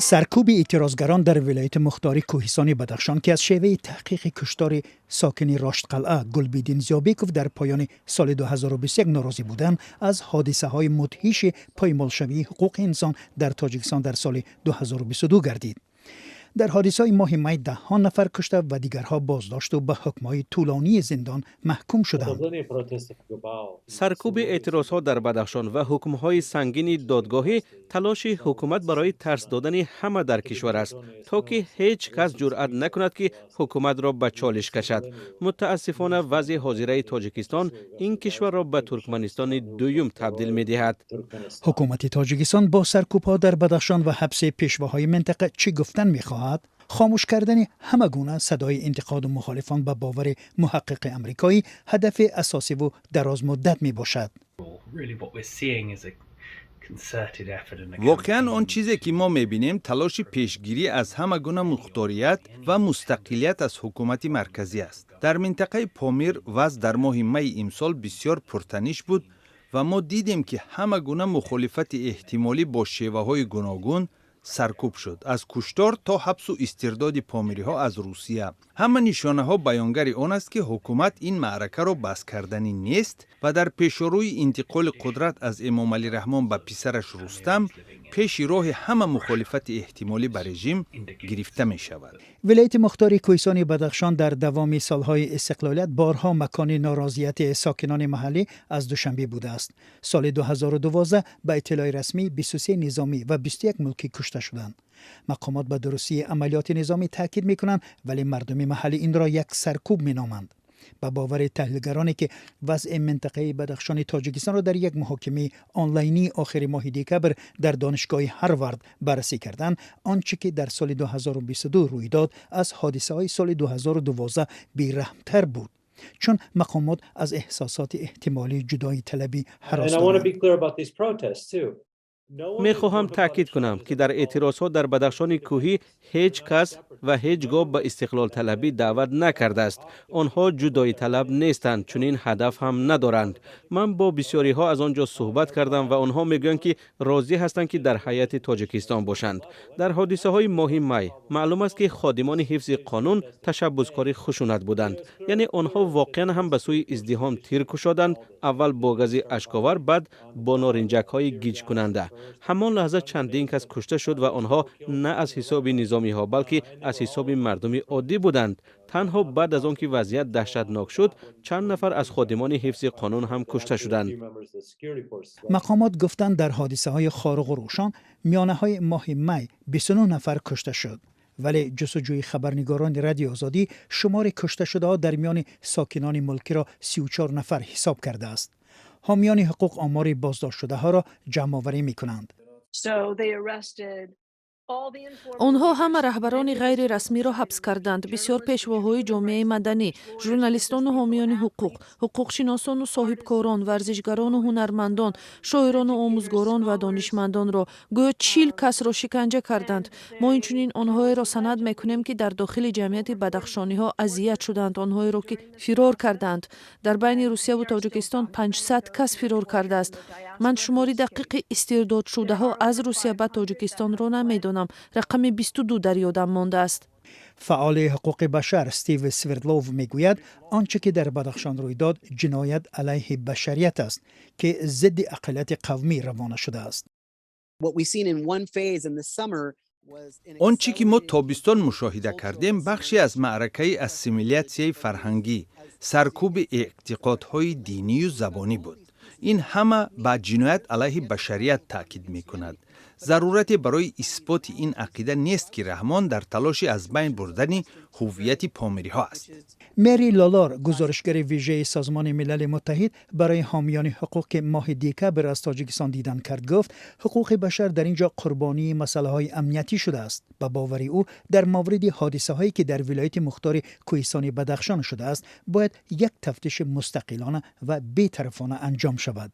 Саркӯби эътирозгарон дар вилояти мухтори Кӯҳистони Бадахшон, ки аз шеваи таҳқиқи куштори сокини Роштқалъа Гулбиддин Зиёбеков дар поёни соли 2021 норозӣ буданд, аз ҳодисаҳои мудҳиши поймолшавии ҳуқуқи инсон дар Тоҷикистон дар соли 2022 гардид. Дар ҳодисаи моҳи май даҳҳо нафар кушта ва дигарҳо боздошту ба ҳукмҳои тӯлонии зиндон маҳкум шуданд. Саркӯби эътирозҳо дар Бадахшон ва ҳукмҳои сангини додгоҳӣ талоши ҳукумат барои тарс додани ҳама дар кишвар аст, то ки ҳеҷ кас ҷуръат накунад, ки ҳукуматро ба чолиш кашад. Мутаассифона, вазъи ҳозираи Тоҷикистон ин кишварро ба Туркманистони дуюм табдил медиҳад. Ҳукумати Тоҷикистон бо саркӯбҳо дар Бадахшон ва ҳабси пешвоҳои минтақа чӣ гуфтан мехоҳад? Хомӯш кардани ҳама гуна садои интиқоду мухолифон, ба бовари муҳаққиқи амрикоӣ, ҳадафи асосиву дарозмуддат мебошад. Воқеан, он чизе, ки мо мебинем, талоши пешгирӣ аз ҳама гуна мухторият ва мустақилият аз ҳукумати марказӣ аст. Дар минтақаи Помир вазъ дар моҳи майи имсол бисёр пуртаниш буд ва мо дидем, ки ҳама гуна мухолифати эҳтимолӣ бо шеваҳои гуногун саркӯб шуд, аз куштор то ҳабсу истирдоди помириҳо аз Русия. Ҳама нишонаҳо баёнгари он аст, ки ҳукумат ин маъракаро бас карданӣ нест ва дар пешорӯи интиқоли қудрат аз Эмомалӣ Раҳмон ба писараш Рустам пеши роҳи ҳама мухолифати эҳтимолӣ ба режим гирифта мешавад. Вилояти мухтори Кӯҳистони Бадахшон дар давоми солҳои истиқлолият борҳо макони норозияти сокинони маҳаллӣ аз Душанбе будааст. Соли 2012, ба иттилои расмӣ, 23 низомӣ ва 21 мулкӣ кушта шуданд. Мақомот ба дурустии амалиёти низомӣ таъкид мекунанд, вале мардуми маҳаллӣ инро як саркӯб меноманд. Ба бовари таҳлилгароне, ки вазъи минтақаи Бадахшони Тоҷикистонро дар як муҳокимаи онлайнии охири моҳи декабр дар Донишгоҳи Ҳарвард баррасӣ карданд, он чӣ ки дар соли 2022 рӯй дод, аз ҳодисаҳои соли 2012 бераҳмтар буд, чун мақомот аз эҳсосоти эҳтимолии ҷудоиталабӣ ҳарос доранд. Мехоҳам таъкид кунам, ки дар эътирозҳо дар Бадахшони кӯҳӣ ҳеҷ кас ва ҳеҷ гоҳ ба истиқлолталабӣ даъват накардааст. Онҳо ҷудоиталаб нестанд, чунин ҳадаф ҳам надоранд. Ман бо бисёриҳо аз он ҷо суҳбат кардам ва онҳо мегӯянд, ки розӣ ҳастанд, ки дар ҳайати Тоҷикистон бошанд. Дар ҳодисаҳои моҳи май маълум аст, ки ходимони ҳифзи қонун ташаббускори хушунат буданд, яъне онҳо воқеан ҳам ба сӯи издиҳом тир кушоданд, аввал бо гази ашковар, баъд бо норинҷакҳои гиҷкунанда. Ҳамон лаҳза чандин кас кушта шуд ва онҳо на аз ҳисоби низомиҳо, балки аз ҳисоби мардуми оддӣ буданд. Танҳо баъд аз он ки вазъият даҳшатнок шуд, чанд нафар аз ходимони ҳифзи қонун ҳам кушта шуданд. Мақомот гуфтанд, дар ҳодисаҳои Хоруғу Рӯшон миёнаҳои моҳи май 29 нафар кушта шуд, вале ҷустуҷӯи хабарнигорони Радиои Озодӣ шумори кушташудаҳо дар миёни сокинони мулкиро 34 нафар ҳисоб кардааст. Ҳомиёни ҳуқуқ омори боздоштшудаҳоро ҷамъоварӣ мекунанд. Онҳо ҳама раҳбарони ғайрирасмиро ҳабс карданд, бисёр пешвоҳои ҷомеаи маданӣ, журналистону ҳомиёни ҳуқуқ, ҳуқуқшиносону соҳибкорон, варзишгарону ҳунармандон, шоирону омӯзгорон ва донишмандонро. Гӯё 40 касро шиканҷа карданд. Мо инчунин онҳоеро санад мекунем, ки дар дохили ҷамъияти бадахшониҳо азият шуданд, онҳоеро, ки фирор кардаанд. Дар байни Русияву Тоҷикистон 500 кас фирор кардааст. Ман шумори дақиқи истирдодшудаҳо аз Русия ба Тоҷикистонро намедонам, рақами 22 дар ёдам мондааст. Фаъоли ҳуқуқи башар Стив Свердлов мегӯяд, он чӣ ки дар Бадахшон рӯй дод, ҷиноят алайҳи башарият аст, ки зидди ақаллияти қавмӣ равона шудааст. Он чӣ ки мо тобистон мушоҳида кардем, бахше аз маъракаи ассимилятсияи фарҳангӣ, саркӯби эътиқодҳои динию забонӣ буд. Ин ҳама ба ҷиноят алайҳи башарият таъкид мекунад. Зарурате барои исботи ин ақида нест, ки Раҳмон дар талоши аз байн бурдани ҳуввияти помириҳо аст. Мери Лолор, гузоришгари вижаи Созмони Милали Муттаҳид барои ҳомиёни ҳуқуқ, ки моҳи декабр аз Тоҷикистон дидан кард, гуфт, ҳуқуқи башар дар ин ҷо қурбонии масъалаҳои амниятӣ шудааст. Ба бовари ӯ, дар мавриди ҳодисаҳое, ки дар вилояти мухтори Кӯҳистони Бадахшон шудааст, бояд як тафтиши мустақилона ва бетарафона анҷом шавад.